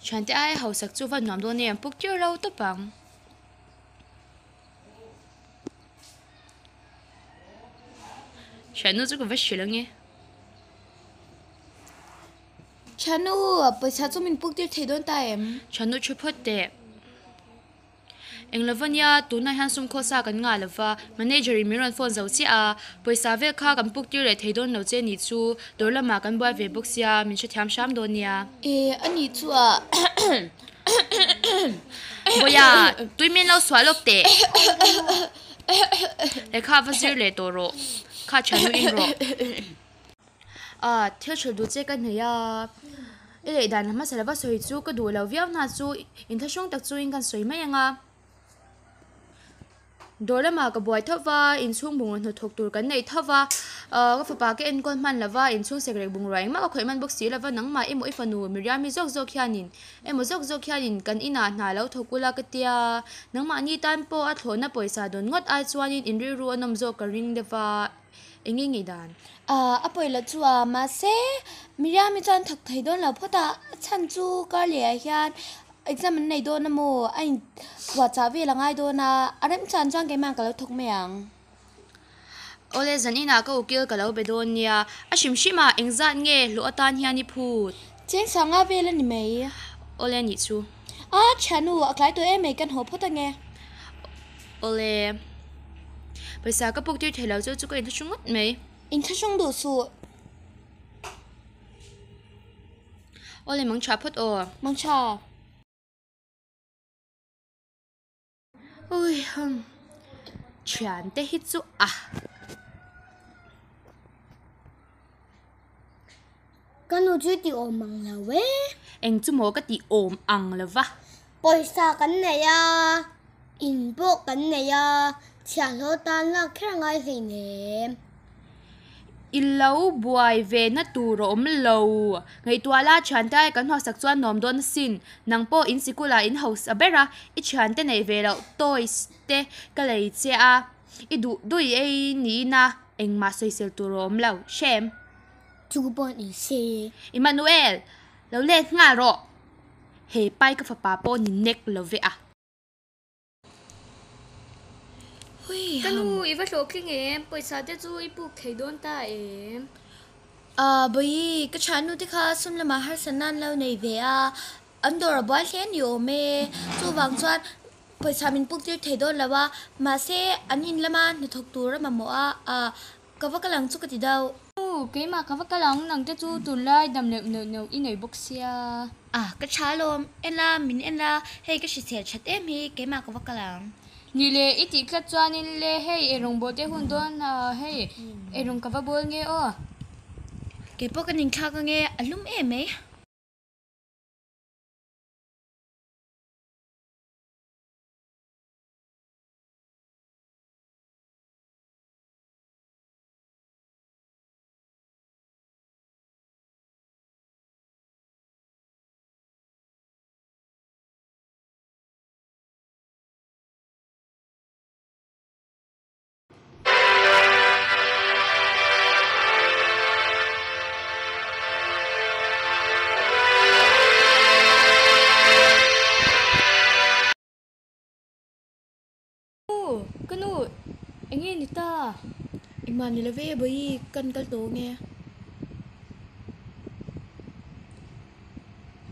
Thiante aia hausak chu va nuam dawn em? Puk tir lo tawp ang. Thiannu chu ka va hrilh ange. Thiannu, pawisa chu min puk tir thei dawn ta em? Thiannu thu phawt teh. Eng lova nia, tunah hian sum khawsa kan ngah lova, manager in min rawn phone zo chiah a, pawisa vel kha kan puk tir leh thei dawn lo che nih chu, dawr lamah kan buai ve bawk sia, min hrethiam hram dawn nia. E, a nih chu a. Bawia, tui min lo suah lawk teh. Lehkha va zir leh tawh rawh, kha thiannu in rawh. A, thil hril duh che ka nei a, i leh dan hmasa lova sawi chu ka duh lo viau hna chu inthlahrung tak chuin kan sawi mai ang a. Dawr lamah ka buai tho va, inchhung bungraw hnathawk tur kan nei tho va, ka fapa ka enkawl hman lova, inchhung sekrek bungrua engmah ka khawih hman bawk si lova, nangmah emaw i fanu Miriam-i zawk zawk hianin emaw zawk zawk hianin kan inah hna lo thawk ula ka tia, nangmahni tan pawh a thlawhna pawisa dawn ngawt ai chuanin inrilru a nawm zawk ka ring deuh va. Eng nge ngei dan? A pawi lo chu a, mahse Miriam-i chuan thawk thei dawn lo phawt a, a chhan chu Carley-ah hian exam an nei dawn a maw, a in puahchah vel a ngai dawn a, a remchan chuan keimah ka lo thawk mai ang. Awle, zan inah ka ukil ka lo be dawn nia, a hrim hrim a, engzat nge hlawh atan hian i phut? Cheng sanga vel a ni mai. Awle nih chu. A, thiannu, a tlai tawh em mai, kan haw phawt ange. Awle. Pawisa ka puk tir thei lo chu chu ka inthlahrung ngawt mai. Inthlahrung duh suh. Awle mang tha phawt aw. Mang tha. Ui hum. Thian te hi chu a. Ka nu chu ti awm ang lo e. Eng chu maw ka ti awm ang lo va. Pawisa kan nei a, in pawh kan nei a, chhiahhlawh tan lak kher a ngai hleinem. I lo buai ve na tur a awm lo. Ngaihtuah la thiante ai kan hausak chuan nuam dawn asin. Nang pawh in sikul ah in hausa ber a, i thiante neih ve loh toys te ka lei che a, i duh duh i ei niin a. Engmah sawisel tur a awm lo, hrem. Chu pawh ni se. Emmanuel, lo let nghal rawh. He pai ka fapa pawh ni nek lo ve a. Ka nu, i va hlawhtling em? Pawisa te chu i puk thei dawn ta em? Ahh, Bawihi, ka thiannu te kha sum lamah harsatna an lo nei ve a, an dawr a buai hle ni awm e. Chuvang chuan Pawisa min puk tir thei dawn lo a, mahse an in lama hnathawk tur a mamawh a, ah ka va kal ang chu ka ti deuh. U, keimah ka va kal ang, nang te chu tunlai dam neuh neuh neuh i nei bawk sia. Ah, ka tha alawm, en la, min en la, hei ka hrisel that em hi, keimah ka va kal ang. Ni le, i tih tlat chuanin le, hei eirawng bawl te hun dawn a, hei eirawng ka va bawl nge aw. Keipawh ka ninthlak ange, a lum em mai. Nu, ka nu, eng nge ni ta? Engmah ni lo ve Bawihi, kan kal tawh ange.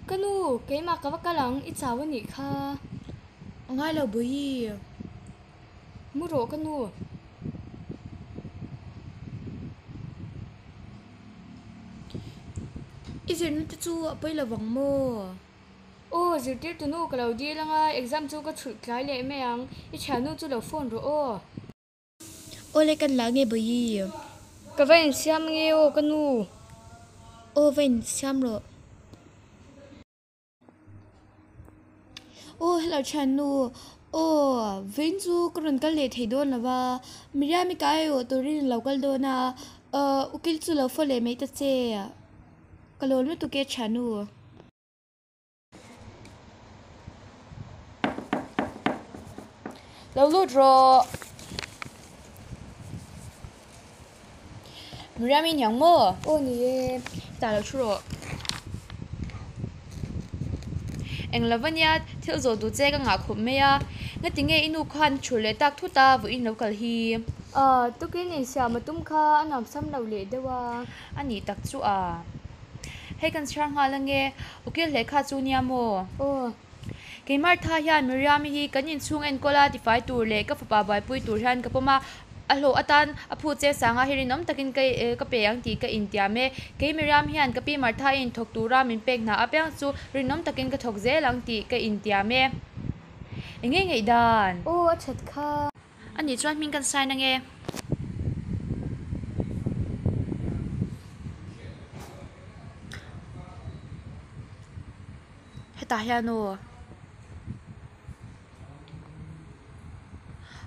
Ka nu, keimah ka va kal ang, i chau a nih kha. A ngai lo Bawihi. Mu rawh ka nu. I zirna te chu a pawi lo vang maw? Aw, zirtirtu nu ka lo dil anga exam chu ka chhulh tlai leh mai ang. I thiannu chu lo phone rawh aw. Aw le kan la nge Bawihi? Ka va insiam nge aw ka nu. Aw va insiam rawh. Aw hello thiannu, aw vawiin chu ka rawn kal leh thei dawn lo va, Miriam-i ka aiawh turin a lo kal dawn a, uh ukil chu lo fawh leh mai ta che, ka lawn lutuk e thiannu. Lo lut rawh. Miriam-i niang maw? Aw ni e. Tah lo thu rawh. Eng lo va nia, thil zawh duh che ka ngah khawp mai a. Ngati nge i nu khan thulh leh tak thut a, vawiin lo kal hi. Aw, tukin insiam a tum kha a nuam sam lo leh deuh a. A nih tak chu a. Hei kan chhiar nghal ange, ukil hleh kha chu nia maw? Aw. Kei Martha hian Miriam-i hi kan inchhung enkawl a tifai tur leh ka fapa buaipui tur hian ka pawm a, a hlawh atan a phut che sanga hi rinawm takin ka ka pe ang tih ka intiam e. Kei Miriam hian ka pi Martha-i inthawk tura min pek hna apiang chu rinawm takin ka thawk zel ang tih ka intiam e. Eng nge ngaihdan? Aw a that kha. A nih chuan hming kan sign ange. Hetah hian aw.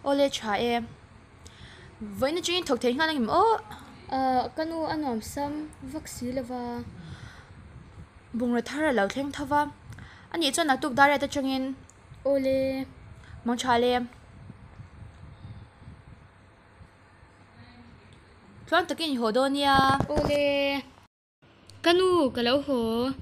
Awle tha e. Vawiin atangin thawk thei nghal angem aw. Ahh ka nu a nuam sam vak si lova. Bungraw thar a lo thleng tho va. A nih chuan naktuk dar riat atangin. Awle. Mang tha le. Tluang takin i haw dawn nia. Awle. Ka nu ka lo haw.